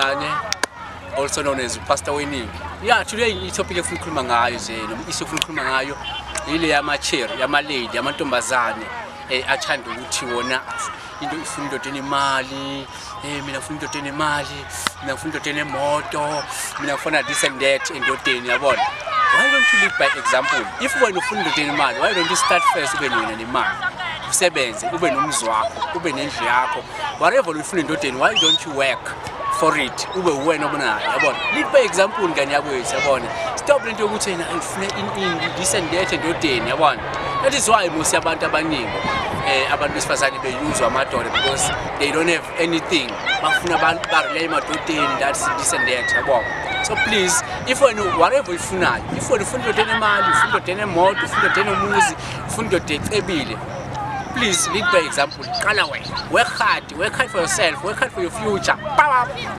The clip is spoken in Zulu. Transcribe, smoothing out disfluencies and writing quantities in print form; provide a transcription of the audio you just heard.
Ngane, also known as Pastor Weningi. Yeah, today i-topic efuna ukukhuluma ngayo nje noma issue efuna ukukhuluma ngayo ile yama-cherry, yama-lady, amantombazane athanda ukuthi wona into ifuna indoda enemali, mina ngifuna indoda enemali, mina ngifuna indoda enemoto, mina ngifuna this and that endodeni, yabona. Why don't you lead by example? If wena ufuna indoda enemali, why don't you start first ube wena nemali? Usebenze, ube nomzi wakho, ube nendlu yakho. Whatever uyifuna endodeni, why don't you work for it? Ube uwena obonayo, yabona. Lead by example, ngane yakwethu, yabona. Stop lento yokuthi yena ngifuna in this and that endodeni, yabona. That is why most abantu abaningi abantu besifazane beyuzwa amadoda, because they don't have anything. Bafuna ba-rely emadodeni, that's this and that, yabona. So please, if wena whatever uyifunayo, if wena ufuna indoda enemali, ufuna indoda enemoto, ufuna indoda enomuzi, ufuna indoda ecebile, please lead by example. Qala wena, work hard, work hard for yourself, work hard for your future. Ba.